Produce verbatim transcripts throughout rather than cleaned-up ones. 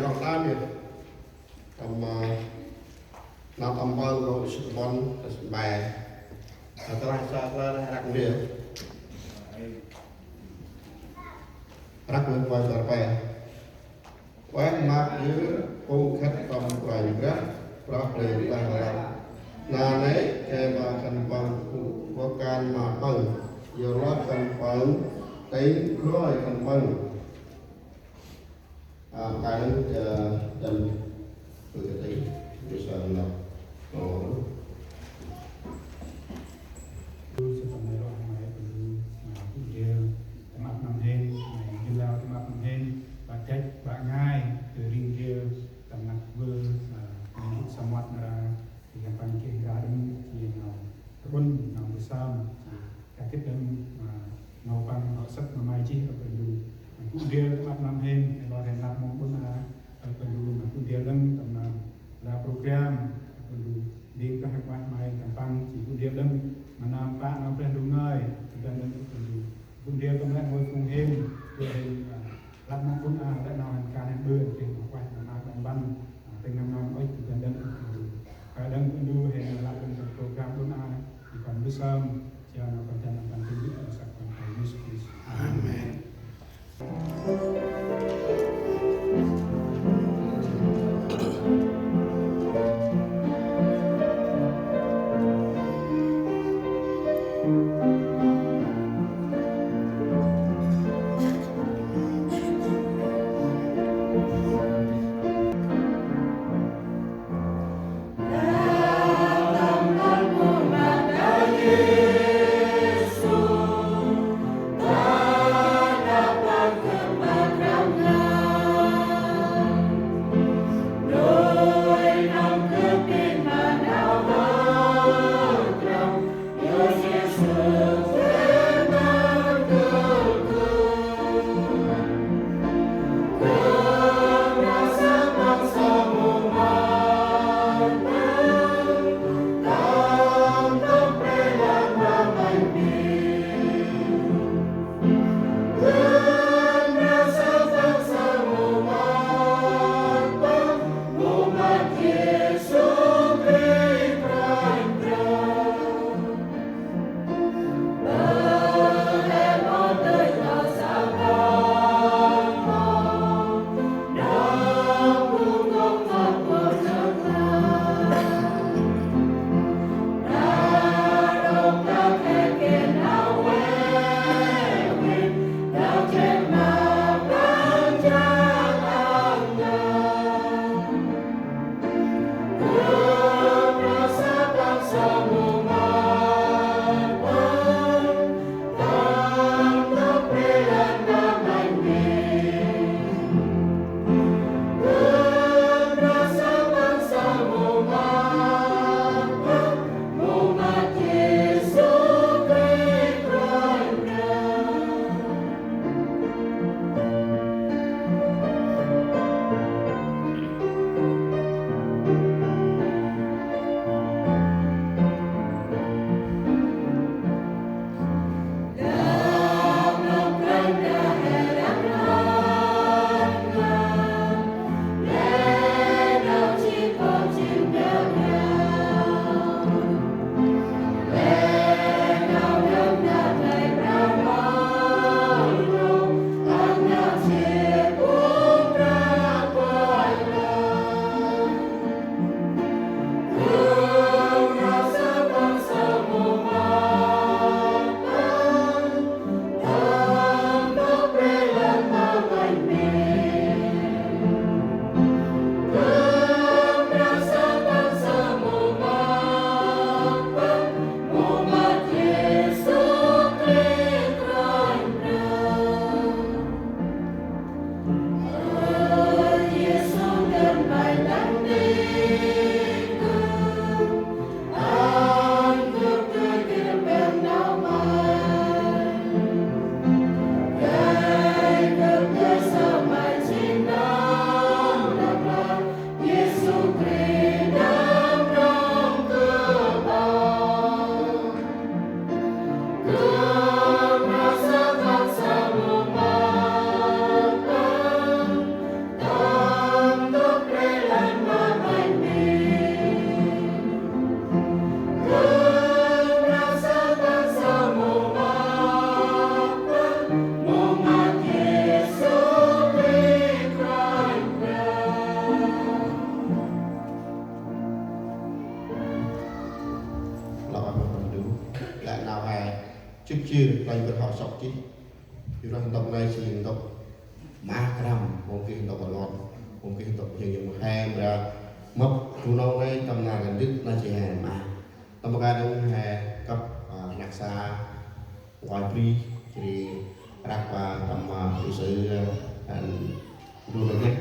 Rŏng ta mĭt. Tâm, ơ, nau tâm mpơl kâ ŭch tâm ƀon, ŭch ƀai. Ơ, tơlah sa kla rah răk mbiê. Răk mbiê ƀai kơ rpai. Ueh ma yơh, phung khât tâm Kôranh Brah, Brah Huêng Brah Răng. Nanê̆, gay ma khân păng, gay ma khân păng, yor lah khân păng, tĭng roi khân păng. A, kăl, a, dăn bơkati, bisa năp. Ơ. Sư tâm lĕ rŏ hên may Brah Ndu, a, gŭ ndrel tâm ăp năm hên, may gŭ lao tâm ăp năm hên, bă dăch, bă ngai, tơ ri ndrel tâm năp vơl, a, may gŭ samƀŭt nar aơ, Thì khân păng geh nđa đŏng, jêh nau trŭnh, nau mbơh sơm, jêh kah gĭt đŏng, a, nau păng hŏ sât ma may jêh, ơ Brah Ndu. Gŭ ndrel tâm ăp năm hên, ê lor hên lăp mông ƀŭn a, ơ Brah Ndu, ma gŭ ndrel đŏng tâm nau la program, ơ Brah Ndu. Ndrel kah hơk ueh may khân păng, jêh gŭ ndrel đŏng ma nơm pă nau Brah Ndu ngơi, gŭ ndrel đŏng, ơ Brah Ndu. Gŭ ndrel tâm lĕ ngôi phung hên, gŭ hên, a, Lăp mông ƀŭn a, lĕ nau hên kan hên ƀư, geh ma ueh ma nau ƀăn ƀăn, a, tĭng năm năm ŭch, gŭ ndrel đŏng, a, gŭ ndrel đŏng, gŭ ndrel hên lăp đŏng tâm program ƀŭn a, jêh kon mbơh sơm, jêh nau kon dăn tâm ban tĭng bĭt, a, săk Kôranh Brah Yêsu Krist. Amen. Jêh ri khlay bơh hŏ sŏk jêh. Yor ntŭk nây jêng ntŭk ma kram, hôm geh ntŭk rngot, hôm geh ntŭk jêng jêng mhe mra mâp du nau nây tâm nar kandĭt na jêng he ma. Tâm ka dâng he kăp, a, rnăk sa, nkoch bri, jêh ri răk pa tâm, a, u sư, a, ăn du nau nây,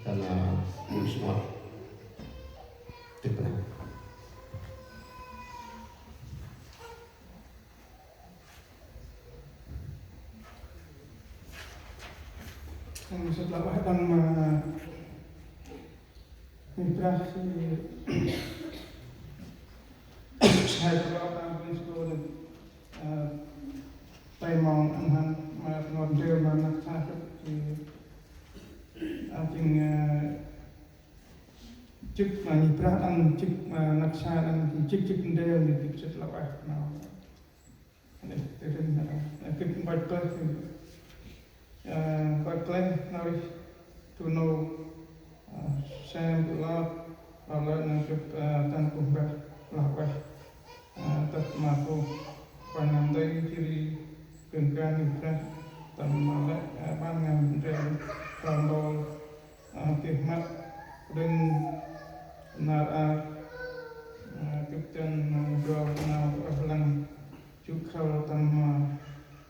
tâm, a, u sư ngot. Tip na. Tâm sĭt lah ueh đăng ma ngih Brah si sai kơ lŏ đăng bri sô nê, ơ, tay mong ăn hăn ma ngot ndrel ma rnăk sa kơ si, ơ, jêng, ơ, jêk ma ngih Brah đăng jêk ma rnăk sa đăng jêng jêk jêk ndrel nê jêng sĭt lah ueh nau. Nê, tê rĭm nê, nê, gĭt nkoch kleh, ơ, nkoch kleh nau rêh du nô, ơ, sem bu lăp, lăp lĕ nê gĭt, ơ, tăng kuh mbah lah ueh, ơ, tât ma kuh Kôranh nơm nti jêh ri gân kan ngih Brah, tâm ma lĕ, ơ, ban ngăn ndrel, tâm lôl, ơ, geh măt, đĭng, nar aơ, ơ, gâp dăn, ơ, jao nau ueh lăng, jŭ khâl tâm, ơ,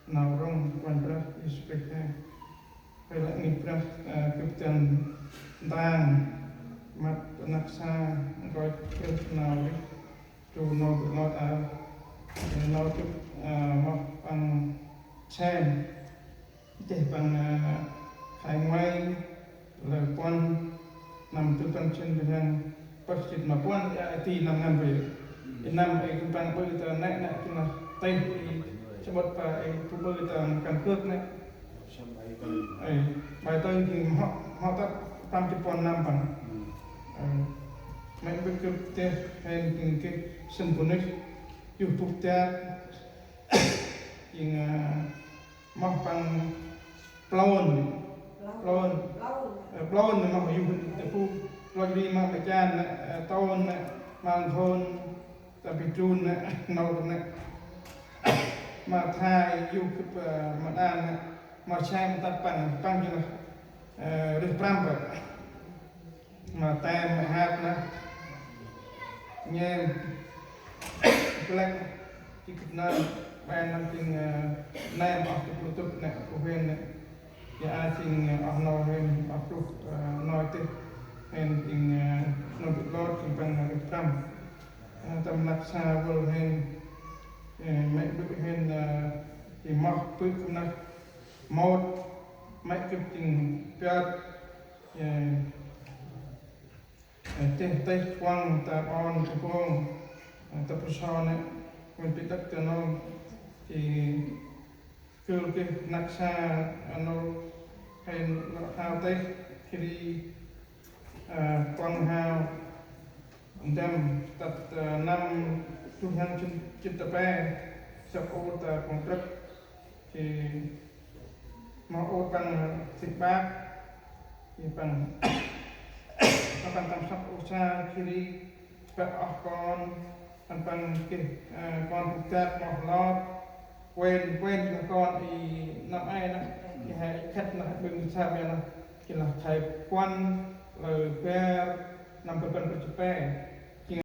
nau rŏng Kôranh Brah Yêsu Krist he. He lĕ ngih Brah, ơ, gâp dăn ntang, măt rnăk sa, nkoch geh nau rêh du nô bu lăp aơ, ơ, nau gâp, ơ, moh păng sem. Deh păng, ơ, khai ngoai, lơ puăn, năm du păng sĭn păng hăng, pơh jêt ma puăn, ya, ti năm ngăn bê. I năm i khân păng ƀư ta nĕ nĕ, tu na têh i, samƀŭt pa i, pu ƀư ta căn cước nĕ. Ê, bai tơ jêng hŏ, hŏ tât, păng jêt puăn năm păng. Ơ, mĕ ƀư gâp deh, hên jêng geh, sĭn bunuyh, yuh bŭk tiat, jêng, ơ, moh păng plôn. Plôn. Ơ, plôn nê moh yuh tơ bu. Plôn ri ma ma chan nê, ơ, tôn nê, ma nkhôn, ta bi trun nê, nôk nê. Ma thai yuh gâp, ơ, ma đan nê. Ma sem tât păng, păng jêng lah, ơ, rêh prăm bơh. Ma tem mê hap nê. Nhem. Plek. Jêng gĭt nơm. Ƀen nơm jêng, ơ, nem oh tŭp lu tŭp nê, kơ hên nê. Ya a jêng, ơ, oh nô hên, oh tŭp, ơ, nôi tih. Hên jêng, ơ, nô bĭt lôt jêng păng rêh prăm. Ơ, tâm rnăk sa vâl hên, ơ, mĕ ƀư hên, ơ, jêng moh ƀư kơm năk môt, mĕ gâp jêng piơt, ơ, Ơ, têh têh kuăng ta ƀon ta bông, ơ, ta bu so nê, kuăng bi đăp ta nô, jêng gưl geh rnăk sa, ơ, nô, hên lŏ hao têh, jêh ri, ơ, kuăng hao, ndăm, tât, ơ, năm, tuh hăn jêt, jêt ta pe, săp ôr ta kuăng prăp, jêh Mâu ôh păng sĭt băk, i păng, păng tâm săp ôh sa jêh ri, băk oh kon, păng păng geh, ơ, kon bu dak mâu lor, quên, quên jêh lah kon i năm ai nơh, i he khât nơh, ƀư sa mê nơh, jêh lah khay puăn, lơ bar, năm bar rbăn jêt pe.